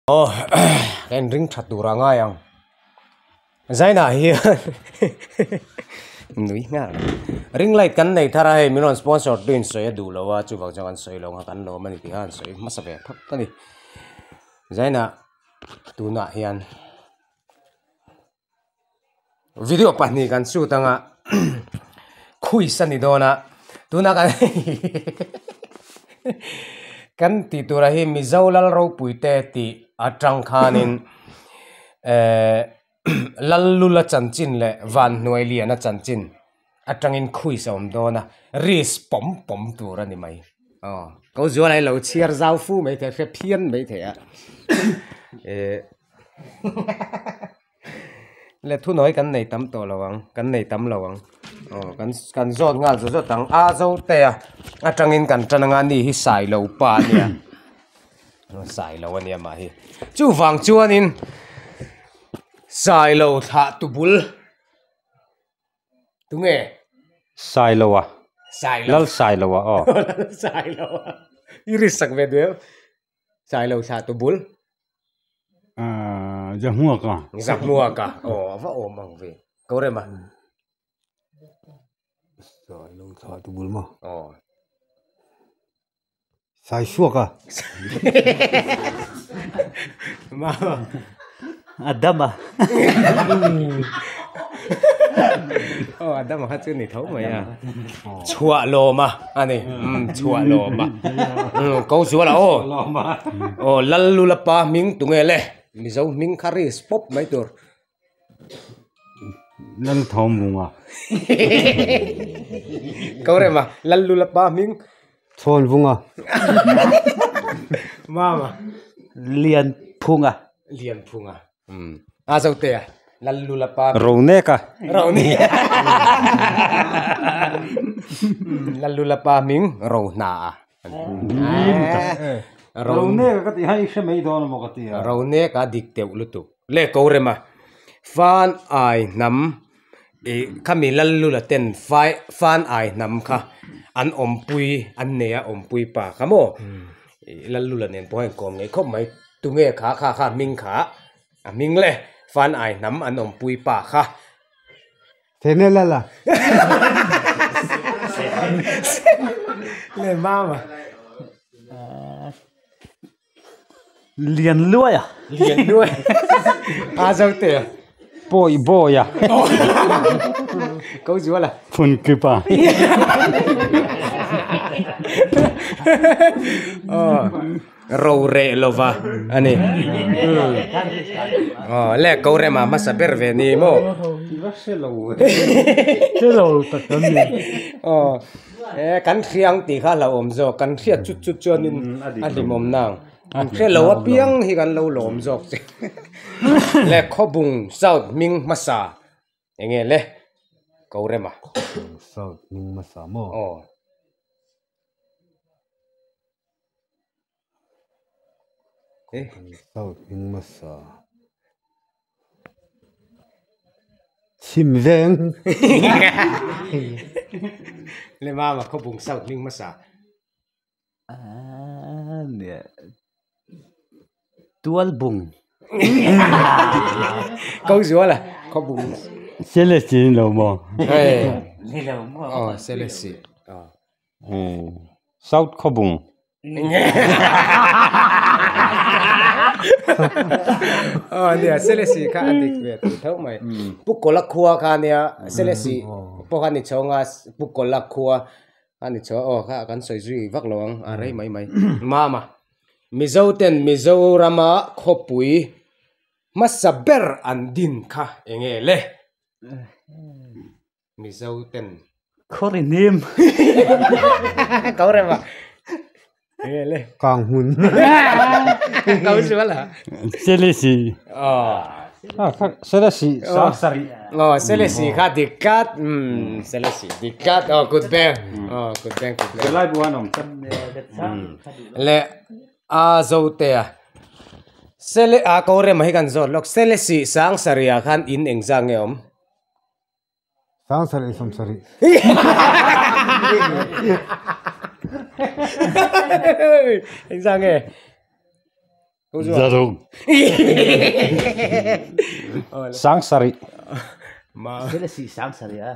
Aw ka in ring tha tur a ngai ang Zaina hian nui nghal ring light kan nei thar a hei min rawn sponsor tu in sawi a duh lo a chuvang chuan kan sawi lo ang a kan lawm a ni tih kha an sawi hmasa ve phawt a ni Zaina tunah hian video pahnih kan shoot anga quiz a ni dawn a tuna kan kan tih turah hi Mizo lal ropui te tih atang khanin ehh Lallula chanchin leh Vanhnuai Liana chanchin atangin quiz a awm dawn a risk pawm pawm tur a ni mai aw ko zuala hi lo chhiar zau fu mai thei a hre phian mai thei a ehh. Le thunawi kan nei tam tawh lo ang kan nei tam lo ang aw kan kan zawt nghal zawt zawt ang a zo te a atangin kan tan anga ni hi sailo pa a nia sailo a nia mah hi chuvang chuanin sailo thlah tu bul tunge sailo a sailo lal sailo a aw lal sailo a i ri sak ve duh em. Sailo thla tu bul. Ah, Zahmuaka. Zahmuaka. Aw, a va awm ang ve. Ko rem a. Sailo thla tu bul ma. Aw. Saisuaka. Ma. Adama. Aw, Adama kha chu ni tho mai a. Chhuah lawm a a ni chhuah lawm a ko zual a aw aw Lallula pa hming tunge le Mizo hming kha risk pawp mai tur. Lalthawmvunga. Ko rem a Lallula pa hming. Chhawnvunga. Mama. Lianphunga. Lianphunga. A zo te a Lallula pa. Roneka. Roni. Lallula pa hming Rohna a. Roneka ka ti hai hre mai dawn emaw ka ti a. Roneka dik teuh lutuk. Le ko rem a. Fan ai hnam i khami Lallula ten fai fan ai hnam kha an awmpui an nei a awmpui pa kha maw. Lallula nen pawh a inkawm ngei khawp mai. Tunge kha kha kha hming kha a hming le fan ai hnam an awmpui pa kha. Sene la la. Le mama. Lian luai a. Lian luai. A zo te. Pawi bawi a. Ko zual a. Phun kip a. Ro reh lova a ni. Aw le ko rema hmasa ber ve ni maw. Hre lo hre lo tak kan ni. Aw e kan hriang tih kha hlauhawm zawk kan hriat chut chut chuanin a hlimawm nang. An hre lo apiang hi kan lo lawm zawk che. Le Khawbung South hming hmasa eng nge le ko rema. Khawbung South hming hmasa maw? Aw. South hming hmasa chhim veng le mama khawbung south hming hmasa tualbung ko zual a khawbung selesih ni lo maw aw selesih aw. South Khawbung. Aw nia Selesih kha a dik ve tih tho mai. Pu Kawla khua kha nia Selesih pawh kha ni chhawng a Pu Kawla khua a ni chhawng aw kha kan sawi zui vak lo ang a rei mai mai. Mama Mizo ten Mizorama khawpui hmasa ber an din kha eng nge le? Mizo ten. Khawr i hnim. Ko rem a. Nge le. Kang hmun. Ko sual a. Selesi. Oh. Selesi sang sarih. Oh, Selesi kha dik kat. Selesi dik kat. Oh, good bang. Oh, good bang, good bang. Zirlai bu an awm tlat. Le a zo te a. Sele a ko rem a hi kan zawt lawk. Selesi sang sarih ah khan in engzah nge awm? Sang sarih sawm sarih. Engzah nge? Zaruk. Sang sarih. Sele si sang sarih a.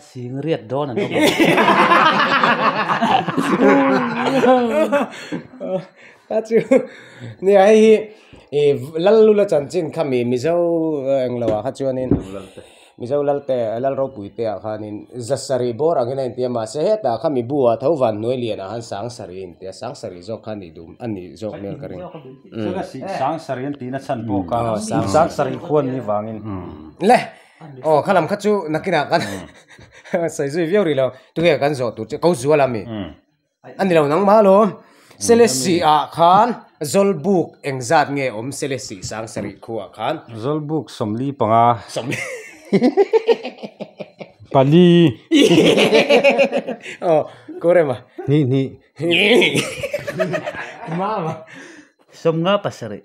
Sing riat dawn an awm ang. Ka chu nia hei hi i Lallula chanchin kha mi Mizo englo ah kha chuanin Mizo Lalte Lalropui te ah khanin Zasarih bawr angin a intia mahse hetah kha mi bu ah tho van hnuai lian ah khan Sangsarih a intia Sangsarih zawk kha a nih duh a nih zawk hmel ka ring. Chuan Sangsarih an tihna chhan pawh kha Sangsarih khuan ni vangin. Le Aw kha lam kha chu nakinah kan sawi zui viau rih lo tunge kan zawh tur chu ko zual a mi a ni lo nangmah alawm Selesih ah khan Zawlbuk engzat nge awm Selesih sang sarih khuah khan Zawlbuk sawmli panga sawmli pali aw ko rem a hnih hnih mama Sawmnga pasarih.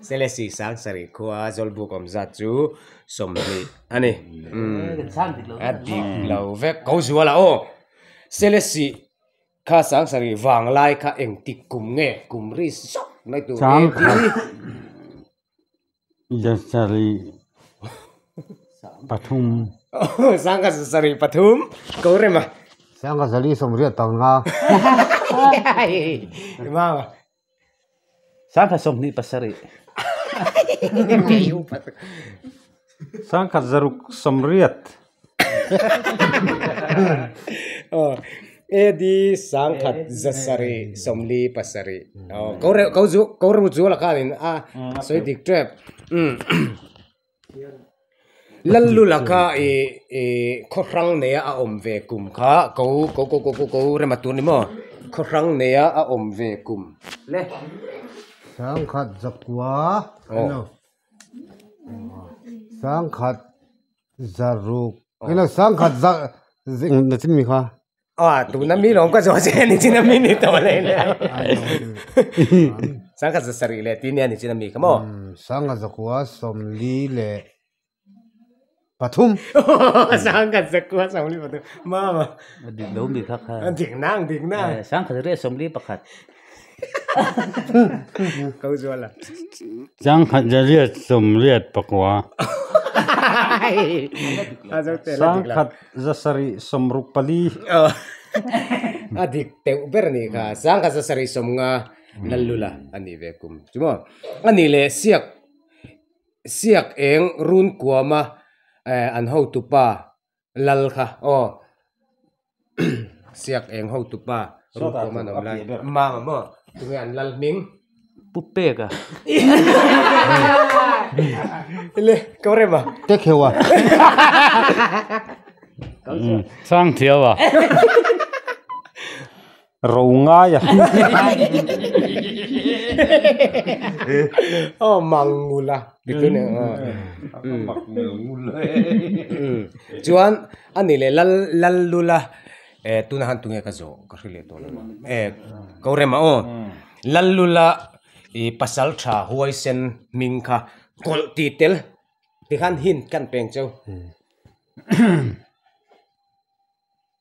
Selesih sang sarih khua Zawlbuk awm zat chu 20 a ni. A dik lo vek. Ko zuala aw. Selesih kha sang sarih vang lai kha engtik kum nge kum ri zawk mai tur Chang khat zasarih pathum. Sang khat zasarih pathum ko rem a. Sang khat zali sawmriat panga. Mama. Sang khat 27. Sang khat zaruk sawmriat. AD 1027 27. Ko reuh ko zu ko ru chu la khanin a sawi dik tep. Lallu laka i i khaw hrang neia a awm ve kum kha ko ko ko ko ko ko rema tur ni maw khaw hrang neia a awm ve kum le. Sangkhat zakua eno sangkhat zaruk eno sangkhat za na chin mi kha. Aw tuna mi lawm ka zawh che ni chin a mi ni tawh leh le sangkhat zasarih leh tih nia ni chin a mi kha maw. Sangkhat zakua sawmli leh pathum. Sangkhat zakua sawmli pathum mama. A dik lo mi kha kha. A dik nang dik nang. Sangkhat riat 41. Ko zual a. Sangkhat zariat 84. Sangkhat zasarih 64. A dik teuh ber a nih kha. Sangkhat zasarih 50 Lallula a nih ve kum chu maw. A nih leh siak siak eng run kuama an hotupa Lal kha aw siak eng hotu pa Rukawm an awm lai mama maw tunge an lal hming Pu pek a le ko rem a te kheu a Chang thiau a Ro ngai a. Aw mangul a ti ne chuan a ni leh lal lal lul a eh tuna han tunge ka zawh ka hre leh tawh lo eh ko rem a aw lal lul a ih pasal tha huaisen hming kha kawlh tih tel tikhan hint kan peng cheu.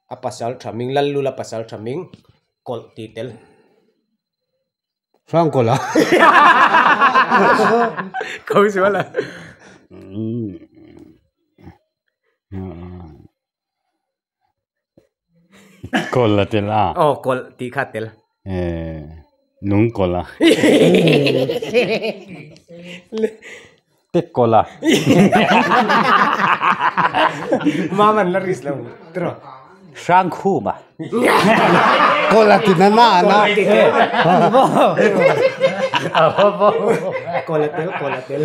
A pasal tha ming, Lallula pasal tha ming kawlh tih tel. Hrang kawlh a. Ko zual a. Kawlh a tel a. Aw kawlh tih kha tel. Lung kawlh a. Tek kawlh a. Maman la ris lo tiraw. Hrang khum a. Kawlh a ti na na na. Kawlh a tel kawlh a tel.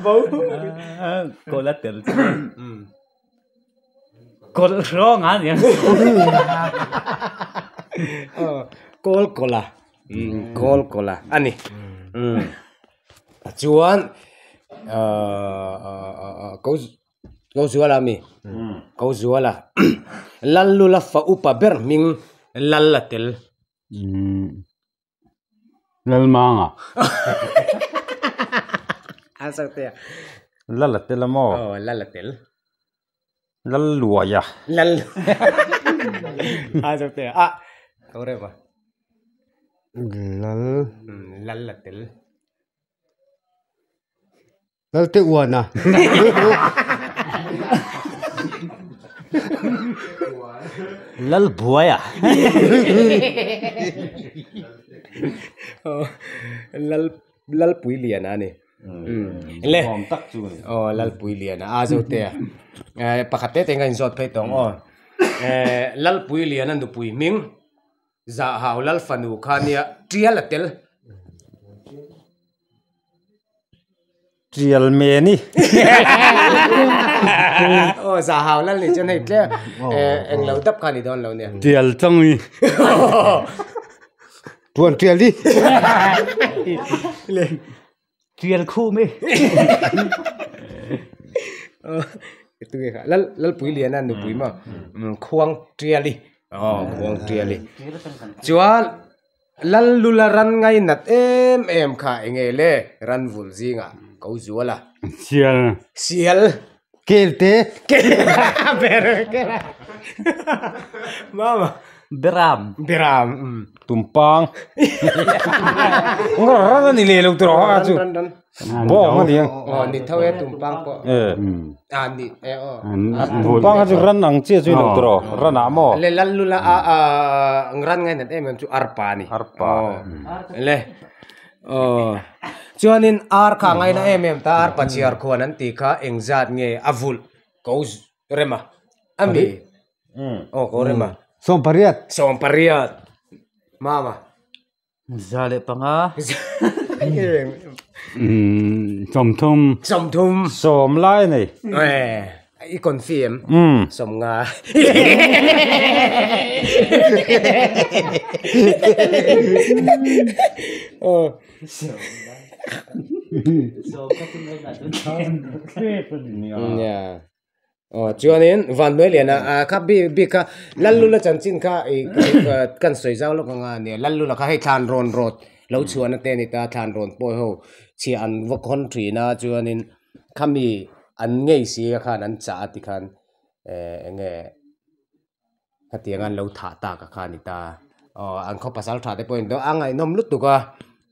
Bo. Kawlh a tel chuan. Kawlh hrawng a nia. Kawl kawlh a. Kawl kawlh a a ni. Chuan ko zuala a mi? Ko zuala. Lallula fa upa ber hming Lal a tel. Lalmanga. A zawk te a. Lal a tel a maw? Aw, lal a tel. Lal luai a. Lal a zawk te a. Ko rema. Lal. Lal la tel. Lal te uan a. Lal buai a. Lal lal pui lian a ni. Le. Awm tak chu ni. Aw lal pui lian a a zo te a. Pakhat te te nga inzawt phei tawng aw. Lal pui lian a nupui hming. Zahau lal fanu kha nia tial a tel. Tial me ni. Aw zahau lal ni chuan hei tle eng lo dap kha ni dawn lo nia. Tial chang i. Tuan tial di. Tial khu mi. Tunge kha lal lal pui lian a nupui ma khuang tial i. Aw khuang tial i. Chuan lal lula ran ngai nat em em kha enge le ran vul zingah ko zual a. Sial. Sial. Kel te. Kel ber kel a. Mama. Beram. Beram. Tumpang. Nga ran a ni le lo tur a chu. Ran ran. Bawng a ni ang. Aw ni tho e tumpang pawh. A ni e aw. Tumpang kha chu ran ang chiah chu i lo tur aw. Ran ah maw. Le lal lula a a ran ngai nat em em chu arpa a ni. Arpa. Le. Aw. Chuanin ar kha ngaina em em ta arpa chhiar khuan an tih kha engzat nge a vulh ko rem a. Ami. Aw ko rem a. Sawmpariat. Sawmpariat. Mama. Za leh panga. Sawmthum. Sawmthum. Sawm lai a nei. I confirm. Sawm nga. Nia. Aw chuanin Vanhnuai liana ah kha bi bik kha Lallula chanchin kha ih kan sawi zau lawk anga nia Lallula kha hei thlan rawn rawt lo chhuahna te a ni ta thlan rawn pawh ho chhiah an va khawn thin a chuanin khami an ngei si a khan an chah a tikhan eh eng nge khatiang an lo thah tak a kha a ni ta aw an khaw pasal tha te pawhin a ngaihnawm lutuk a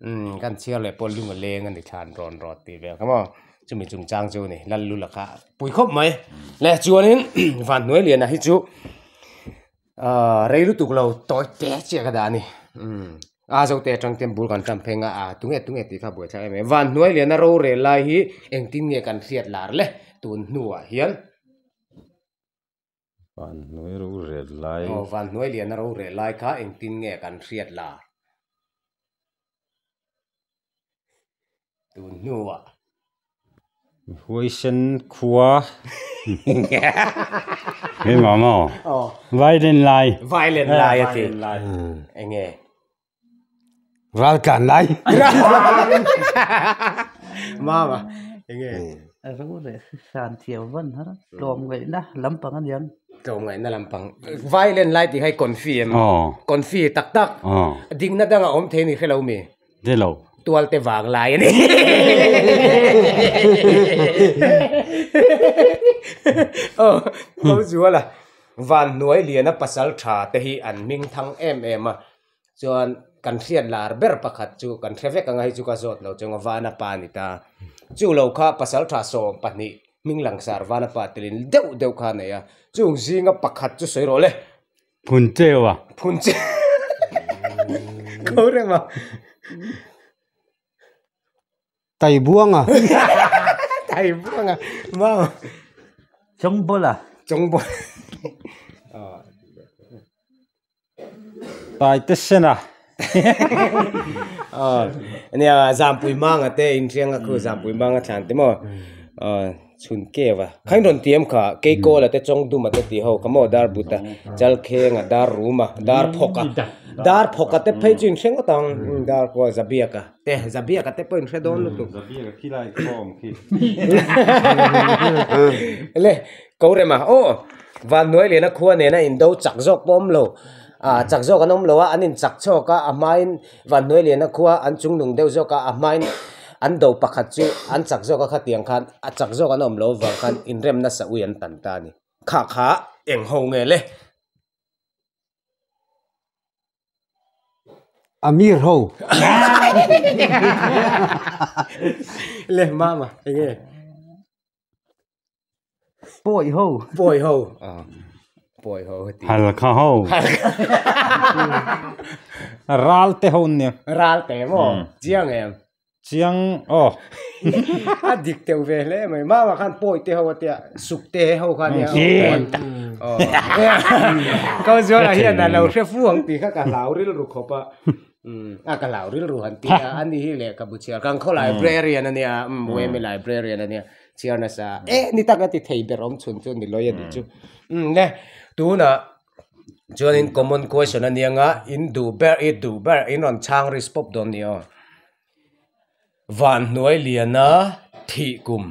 umm kan chhiar leh pawh lung a leng a ni thlan rawn rawt tih vel kha maw chumi chungchang chu a ni lal lula kha pui khawp mai le chuanin Vanhnuai liana hi chu ahh rei lutuk lo tawi te chiah ka dah a ni umm a zo te atang ten bul kan tan phei nga a tunge tunge tih kha buai thlak em em Vanhnuai liana rorel lai hi engtin nge kan hriat lar le tun hnuah hian. Van hnuai ro rel lai. Aw van hnuai lian a ro rel lai kha engtin nge kan hriat la? Tun hnuah. Huaisen khua. Keimah maw? Aw. Violin lai. Violin lai a ti. Enge? Ral tlan lai. Mama enge? Ro leh hran thiam van har tlawmngaihna lampang a niang. Tlawmngaihna lampang. Violin lai tih kha i confi em? Confi tak tak. Dikna danga awm thei ni hrelo mi? Ni lo. Tual te vang lai a ni. Aw, ko zual a. Van hnuai liana pasal tha te hi an hming thang em em a. Chuan kan hriat lar ber pakhat chu kan hre vek anga hei chu ka zawt lo chuang a Vana pa a ni ta. Chu lo kha pasal tha 12 hming langsar Vana pa telin deuh deuh kha a nei a. Chung zinga pakhat chu sawi rawh le. Phun cheu a. Phun cheu. Ko reng a. Tai buang a. Tai buang a. Mau. Chawngbawl a. Chawngbawl. Tai te sen a. Nia Zampui manga te inhriang a khu Zampui manga thlan te maw chhun keu a. Khain rawn ti em kha Keikawl a te Chawngdum a te tih ho kha maw dar but a Chalkheng a dar rum a dar phawk a dar phawk a te phei chu inhre ngawt ang dar pawh Zabiak a te Zabiak a te pawh inhre dawn lutuk. Zabiak a khi lai khawm khi. Le Ko rem a, aw! Vannuai liana khua nena indo chak zawk pawh awm lo. Ah, chak zawk an awm lo a, an inchak chhawk a, a hmain Vannuai liana khua an chungnung deuh zawk a, a hmain an do pakhat chu an chak zawk a khatiang khan a chak zawk an awm lo avang khan inremna sa ui an tan ta a ni. Kha kha eng ho nge le? Amir ho. Le mama enge. Pawi ho. Pawi ho. Pawi ho ti. Halkha ho. Ral te ho nia. Ral te maw? Chiang em? Chiang aw. A dik teuh ve hle mai. Mama khan pawi te ho a tia, suk te ho kha nia. Ko zuala hian a lo hre fu ang tih kha ka hlau rilru khawp a. A ka hlau rilru han ti a, ani hi lehkhabu chhiar kan khaw librarian a nia, Wemi librarian a nia, chhiar nasa e ni tak a ti thei ber awm chhun chu ni lawi a nih chu. Le tunah chuanin common question a nia nga in duh ber i duh ber in rawn chhang risk pawp dawn ni aw. Van hnuai liana thih kum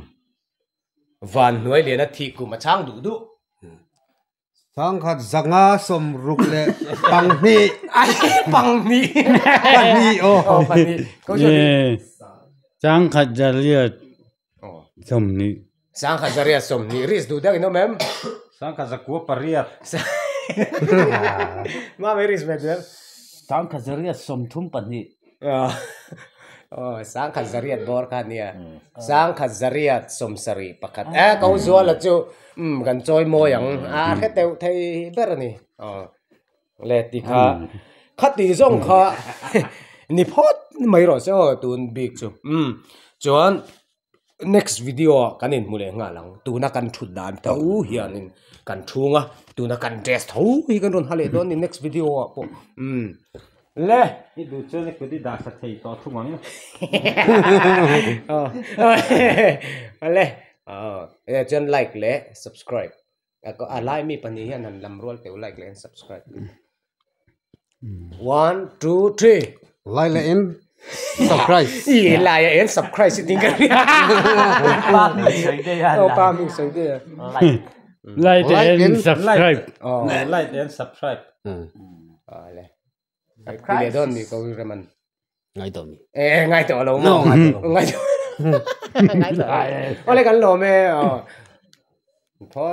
Van hnuai liana thih kum a chhang duh duh. Sangkhat zanga sawmruk leh panghnih. Ai panghnih. Pahnih aw. Aw pahnih. Ko chuan Ye sangkhat zariat sawmhnih. Sangkhat zariat sawmhnih risk duh deuh in awm em? Sangkhat zakua pariat. Mami risk ve duh em? Sangkhat zariat 32. Aw sangkhat zariat bawr kha ania. Sangkhat zariat 71. Eh ko zuala chu umm kan chawi mawi ang a hre teuh thei ber a ni. Aw le ti kha khati zawng kha ni phawt mai rawh se aw tun bik chu umm chuan next video ah kan inhmu leh nghal ang tuna kan thut dan tho hianin kan thung a tuna kan dress tho hi kan rawn ha leh dawn a ni next video ah pawh umm le I duh chuan i kut i dah tha thei tawh thung ang. Aw le aw chuan like leh subscribe a lai mi pahnih hian han lam rual teuh like leh subscribe. One, two, three. Lai leh in subscribe. I lai a en subscribe si ting ka ria. Pa hming sawi daih a. Oh, pa hming sawi daih a. Like. Like and subscribe. Oh. Like and subscribe. Ah le. Subscribe. Ti le don mi ko reman. Ngai tawh mi. Eh ngai tawh lo maw. Ngai tawh. Ngai tawh. Ole kan lawm e. Oh. Phawt.